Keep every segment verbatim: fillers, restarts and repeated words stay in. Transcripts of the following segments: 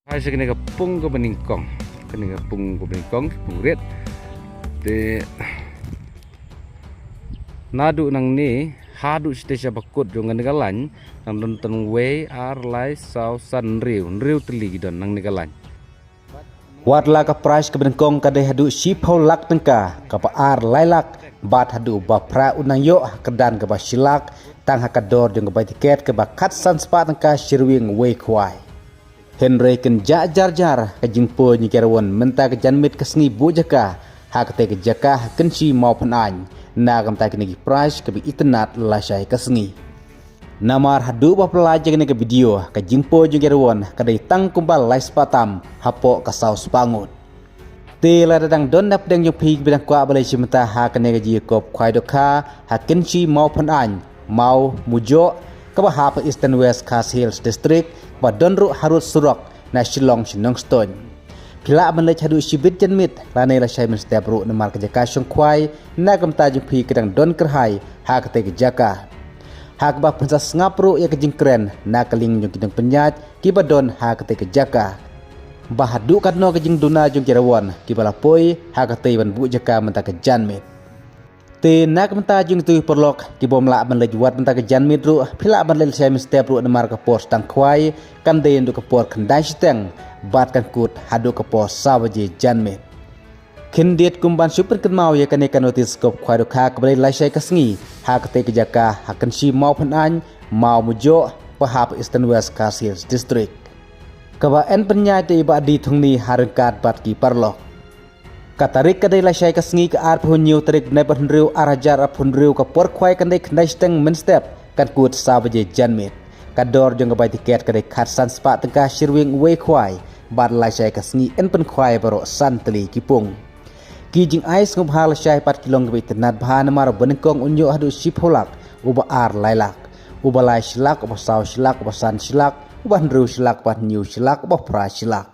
Hai, sa kane ka pung kaba nyngkong. Kane ka pung kaba nyngkong, pung rit. Te naduh nangne haduh shatei sha bakut jong kane ka lain, nang don tang wei, ar, lai, saw, san, hynriew, hynriew tylli ki don nangne ka lain. Wat la ka prize kaba nyngkong ka dei haduh shiphew lak tyngka, kaba ar lai lak, bad haduh ba phra un nang ïoh ha ka kyrdan kaba shi lak, tang ha ka dor jong ka bai tiket kaba khatsan spah tyngka shi ryngwiang wei khwai. Hynrei kynjah jar jar ka jingpoi jong ki rangwan mynta ka janmiet ka sngi buh jaka ha katei ka jaka ha Kynshi Mawphanaiñ, na ka bynta kine ki prize kiba itynnad lashai ka sngi. Namar haduh ba phi la ïohi ïa kane ka video, ka jingpoi jong ki rangwan ka dei tang kumba lai spah tam hapoh ka saw spah ngut. Te lada dang don na pdeng jong phi kiba dang kwah ban leit shim bynta ha kane ka jingïakob khwai dohkha ha Kynshi Mawphanaiñ, Mawmujoh, kaba hap ha Eastern West Khasi Hills District, ba don ruh harud surok na Shillong sha Nongstoiñ. Phi lah ban leit haduh shibit janmiet lane lashai mynstep ruh, namar ka jaka shongkhwai na ka bynta jong phi ka dang don kyrhai ha katei ka jaka. Ha kaba phin sa sngap ruh ïa ka jingkren na ka liang jong ki nongpynïaid kiba don ha katei ka jaka, ba haduh katno ka jingduna jong ki rangwan kiba la poi ha katei ban buh jaka mynta ka janmiet. Te na ka bynta jong kito ki paralok kibym lah ban leit wat mynta ka janmiet ruh, phi lah ban leit lashai mynstep ruh, namar ka por sdang khwai kan dei naduh ka por khyndai shiteng bad kan kut haduh ka por saw baje janmiet. Khyndiat kum ban shu pynkynmaw ïa kane ka notice ïakob khwai dohkha kaba dei lashai ka sngi ha katei ka jaka ha Kynshi Mawphanaiñ, Mawmujoh, ba hap ha Eastern West Khasi Hills District, kaba yn pynïaid da i Bah D. Thongni ha ryngkat bad ki paralok. Ka tarik ka dei lashai ka sngi, ka arphew hynñiew tarik bnai ba hynriew, ar hajar arphew hynriew, ka por khwai kan dei khyndai shiteng mynstep, kan kut saw baje janmiet. Ka dor jong ka bai tiket ka dei khatsan spah tyngka shi ryngwiang wei khwai, bad lashai ka sngi yn pynkhwai baroh san tylli ki pung. Ki jingai sngewbha lashai pat ki long kiba itynnad bha, namar uba nyngkong un ïoh haduh shiphew lak, uba ar lai lak, uba lai shi lak, uba saw shi lak, uba san shi lak, uba hynriew shi lak, uba hynñiew shi lak, uba phra shi lak,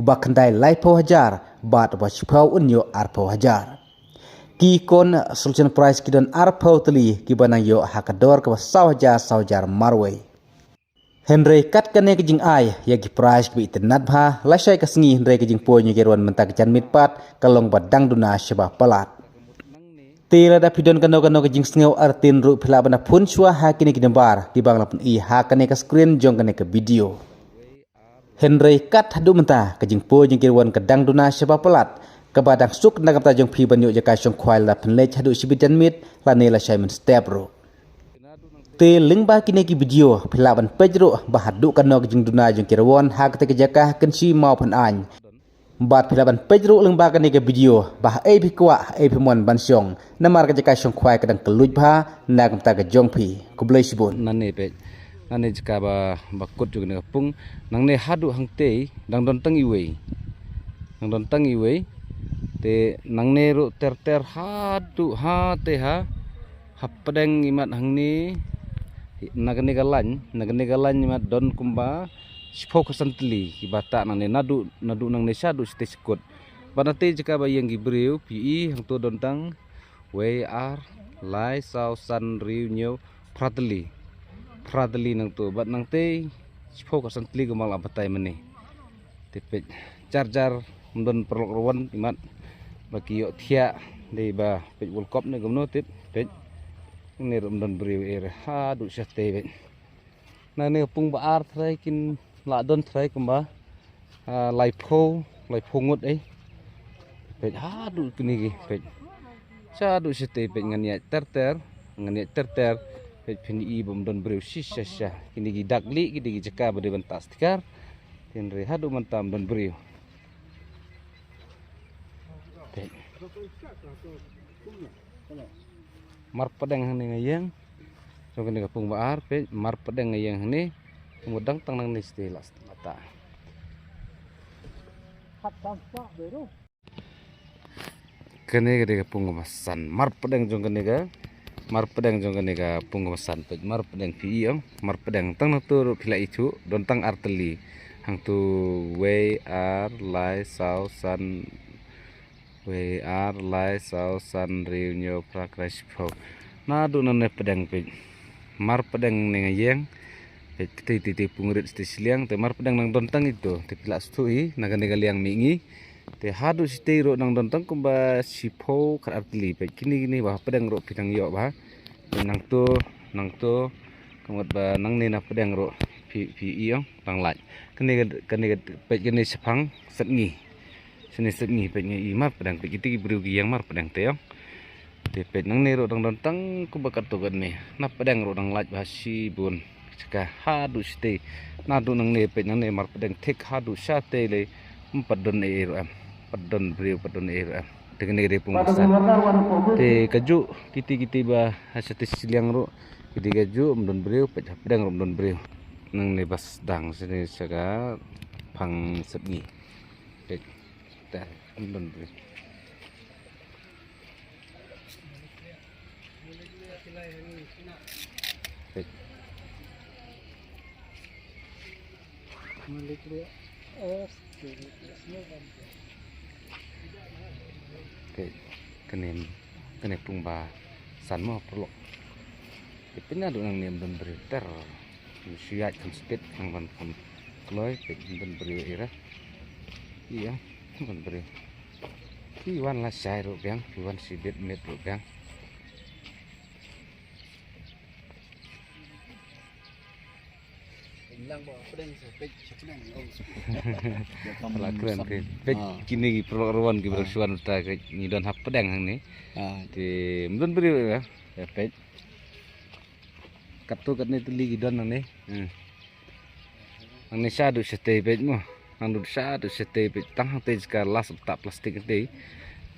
uba khyndai laiphew hajar, bad uba shiphew un ïoh arphew hajar. Ki consolation prize ki don arphew tylli kiba nang ïoh ha ka dor kaba saw hajar, saw hajar marwei. Hynrei kat kane ka jingai ïa ki prize kiba itynnad bha, lashai ka sngi hynrei ka jingpoi jong ki rangwan mynta ka janmiet pat ka long ba dang duna shibun palat. Te lada phi don kano kano ka jingsngew artatien ruh, phi lah ban phone shuwa ha kine ki nambar kiba nga la pyni ha kane ka screen jong kane ka video. Hynrei kat haduh mynta ka jingpoi jong ki rangwan ka dang duna shibun palat, kaba dang suk na ka bynta jong phi ban ïoh jaka shongkhwai lada phin leit haduh shibit janmiet lane lashai mynstep ruh. Te lyngba kine ki video phi lah ban peit ruh ba haduh kano ka jingduna jong ki rangwan ha katei ka jaka ha Kynshi Mawphanaiñ. Bad phi lah ban peit ruh lyngba kane ka video ba haei phi kwah, haei phi mon ban shong, namar ka jaka shongkhwai ka dang kylluid bha na ka bynta ka jong phi. Khublei shibun. Nangne peit, nangne jaka ba, ba kut jong kane ka pung. Nangne haduh hangtei dang don tang iwei, dang don tang iwei. Te nangne ruh ter ter haduh hatei ha hapdeng imat hangne, na kane ka lain, na kane ka lain imat don kumba shiphew khatsan tylli kiba tah nangne, naduh, naduh nangne shaduh shatei shakut. Bad natei jaka ba ïeng ki briew phi i hangto don tang wei, ar, lai, saw, san, hynriew, hynñiew, phra tylli. Phra tylli nangto, bad nangtei shiphew khatsan tylli kumba la batai mynne. Te peit, jar jar ym don paralok rangwan imat ba ki ïoh thiah dei ba peit World Cup ne kumno, te peit. Ngne ruh ym don briew ei re haduh shatei peit. Na kane ka pung ba ar trai kin lah don trai kumba, ah, laiphew, laiphew ngut ei. Peit haduh kine ki peit. Shaduh shatei peit ngan ïaid ter ter, ngan ïaid ter ter. Peit phin i bym don briew shisha sha. Kine ki dak lieh, kine ki jaka ba dei ban tah sticker. Hynrei haduh mynta ym don briew. Peit. Marpdeng hangne nga ïeng. Jong kane ka pung ba ar, peit, marpdeng nga ïeng hangne. Pung ba dang tang nangne shatei la, la tah. Kane ka dei ka pung kaba san. Marpdeng jong kane ka, marpdeng jong kane ka pung kaba san, peit, marpdeng phi i ong, marpdeng tang nangto ruh phi la ithuh, don tang ar tylli. Hangto wei, ar, lai, saw, san, wei, ar, lai, saw, san, hynriew, hynñiew, phra, khyndai, shiphew. Naduh nangne pdeng peit. Marpdeng ne nga ïeng. Te te te pung rit te shiliang te mar pdeng nang don tang ito te pila stu i na kane ka liang mihngi. Te haduh sitei ruh nang don tang kumba shiphew khat artylli peit kini kini ba pdeng ruh phi nang ïoh ba. Te nang to nang to kumba ba nangne na pdeng ruh phi phi i ong nang lait. Kane ka- kane ka- peit kane shaphang satngi. Sini sep ngi peit ngi i mar pdeng peit kiti ki briew ki ïeng mar pdeng te ong. Te peit nangne ruh dang don tang kumba katto katne na pdeng ruh dang lait ba shibun. Jaka haduh shatei naduh nangne peit nangne mar pdeng thik haduh shatei lei. Em pat don ei ei ruh em. Pat don briew pat don ei ei ruh em. Te kane ka dei pung ba san. Te kajuh kiti kiti ba ha shatei shiliang ruh. Kiti kajuh em don briew peit ha pdeng ruh em don briew. Nangne ba sdang sini sha ka phang sep ngi. Peit. Te em don briew. Peit. Peit. Kane kane pung ba san mo paralok. Te peit naduh nangne em don briew ter. Shu ïaid kham spit kham ban kham kloi peit em don briew ei ei ruh. Ïa em don briew. Phi wan lashai ruh biang phi wan shibit miet ruh biang. Peit kine ki paralok ruh wan ki ba shu wan uta ka ngi don ha pdeng hangne. Te em don briew ei ei ruh. Ïa peit. Katto katne tylli ki don nangne. Hmm. Nangne shaduh shatei peit mo. Nang dut shaduh shatei peit tang hangtei jaka las bata plastik hangtei.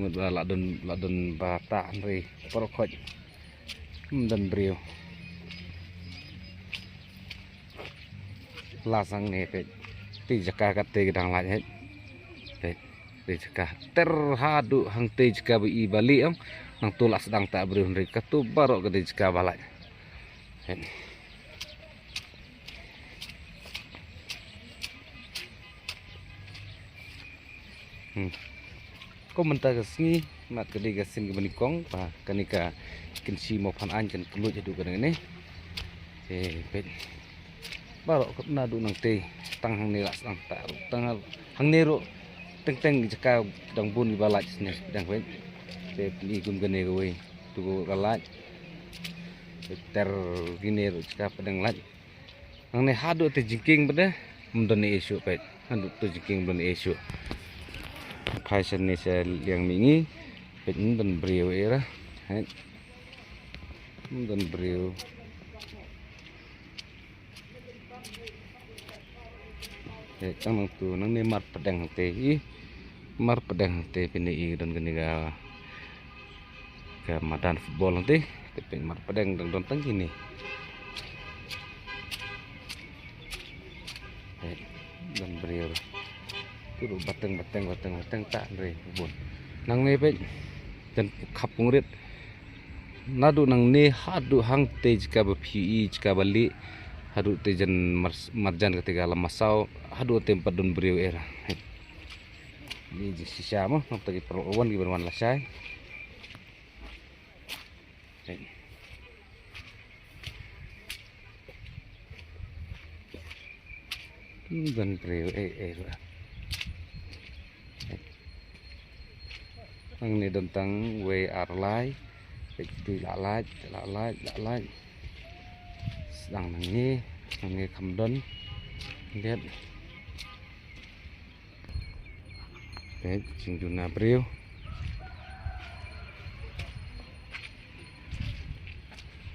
Mut ba la don la don bata hynrei paralok khoit. Em don briew. Las hangne peit. Te jaka kattei ka dang lait hei. Peit. Te jaka ter haduh hangtei jaka ba i ba lieh ong. Nang to la sdang ta briew hynrei katto baroh ka dei jaka ba lait. Hen. Hmm. Ko mynta ka sngi mat ka dei ka sngi ka banyngkong ba kane ka kynshi Mawphan Ain kan kylluid haduh kane kane. Te peit. Baroh kut naduh nangtei tang hangne la sdang ta ruh tang hangne ruh teng teng jaka dang bun kiba lait sne dang peit. Te peit kum kane kawei tu ka lait. Ter kine ruh jaka pdeng lait. Nangne haduh te jingkieng bad em don ei ei shuh peit. Haduh te jingkieng em don ei ei shuh. Phai shane sha liang mihngi peit em don briew ei ei ruh. Em don briew. Te tang nangtu nangne mar pdeng te i mar pdeng te phin i don kane ka ka madan football te te peit mar pdeng dang don tang kine. Te don briew. Tu ruh bateng bateng bateng bateng ta re bun. Nangne peit jan khap pung rit. Naduh nangne haduh hangtei jaka ba phi i jaka ba lieh haduh te jan mar- marjan kata ka lama saw haduh te em pat don briew ei ei ruh. Ni jingshisha mo nangta ki paralok wan ki ban wan lashai. Em don briew ei ei ruh. Nangne don tang wei ar lai. Peit tu la lait la lait la lait. Sdang nangne nangne kham don. Liat. Peit jingduna briew.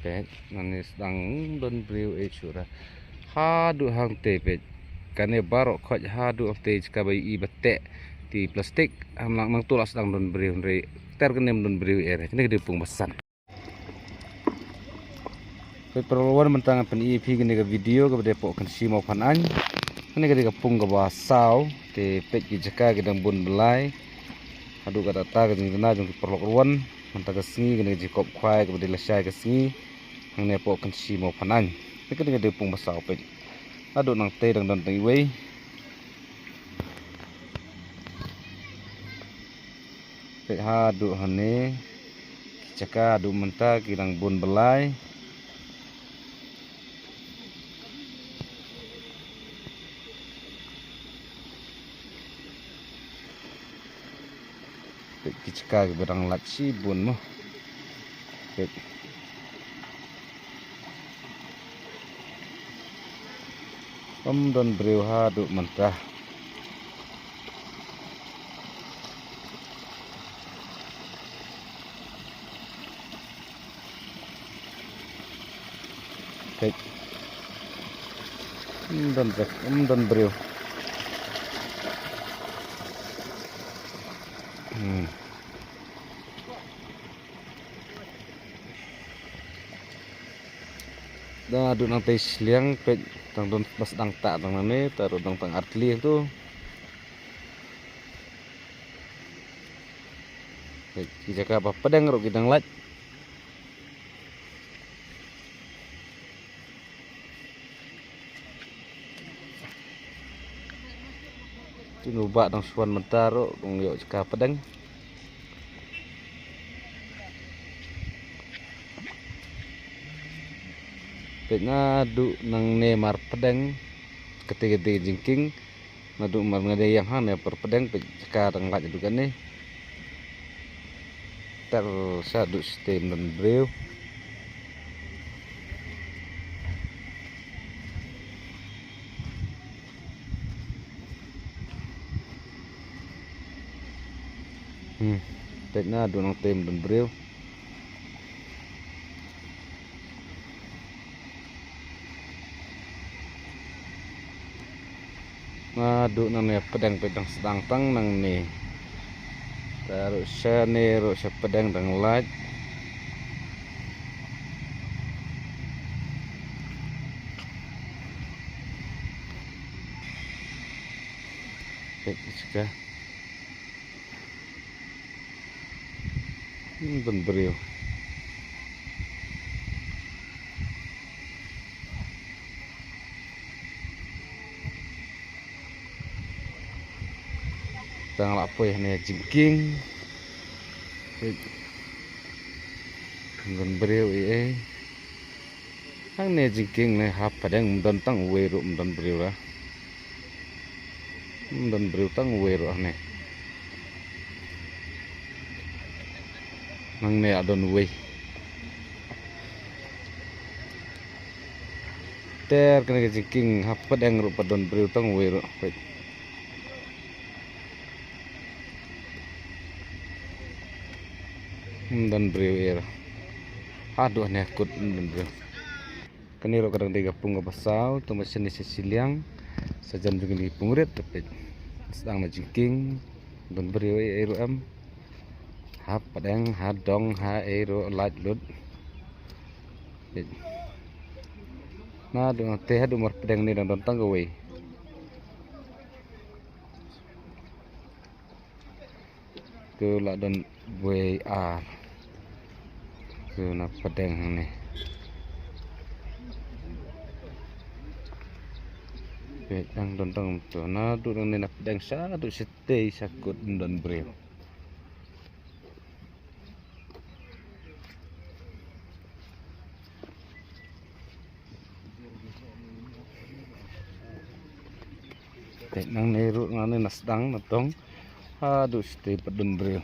Peit nangne sdang don briew ei shuh ruh. Haduh hangtei peit. Kane baroh khoit haduh hangtei jaka ba i ba teh ti plastik. Hamlang nangtu la sdang don briew hynrei ter kane em don briew ei ei ruh. Kane ka dei pung ba san. Peit paralok wan mynta ngan pyni ïa phi kane ka video kaba dei hapoh kynshi Mawphan Ain. Kane ka dei ka pung kaba saw te peit ki jaka ki dang bun blai. Haduh katta ka jingduna jong ki paralok ruh wan mynta ka sngi kane ka jingkop khwai kaba dei lashai ka sngi. Hangne hapoh kynshi Mawphan Ain. Te kane ka dei pung ba saw peit. Haduh nangtei dang don tang iwei. Peit haduh hangne ki jaka haduh mynta ki dang bun blai. Peit ki jaka kiba dang lait shibun mo. Peit. Ym don briew haduh mynta. Peit. Ym don briew, ym don briew. Hmm. Da duh nangtei shiliang, peit, tang don ba sdang ta tang nangne, ta ruh dang tang artylli tu. Peit, ki jaka ba pdeng ruh ki dang lait. Tin u bah dang shuwa mynta ruh, dang ïoh jaka pdeng. Peit naduh nangne mar pdeng, kata kata jingkieng. Naduh mar nga dei ïa hangne par pdeng, peit jaka dang lait naduh kane. Ter shaduh stem don briew. Hmm, peit naduh nangtei ym don briew. Naduh nangne pdeng peit dang sdang tang nangne. Te ruh shane ruh sha pdeng dang lait. Peit shika. Hmm, don briew. Tang la poi hangne jingkieng. Don briew ei ei. Hangne jingkieng ne ha pdeng ym don tang uwei ruh, ym don briew la. Ym don briew tang uwei ruh hangne. Nangne a don uwei. Ter kane ka jingkieng ha pdeng ruh pat don briew tang uwei ruh. Peit. Ym don briew ei ruh. Haduh hangne kut ym don briew. Kane ruh ka dang dei ka pung kaba saw, tang ba shane sha shiliang. Sajan jong kine ki pung rit, te peit. Sdang na jingkieng, don briew ei ei ruh em. Ha pdeng, ha dong, ha ei ruh lait lut. Peit. Naduh te haduh mar pdeng ne dang don tang kawei. Te la don wei ar. Te na pdeng hangne. Peit dang don tang to. Naduh nangne na pdeng shaduh shatei sha kut ym don briew. Peit nangne ruh nangne na sdang na dong. Haduh shatei pat don briew.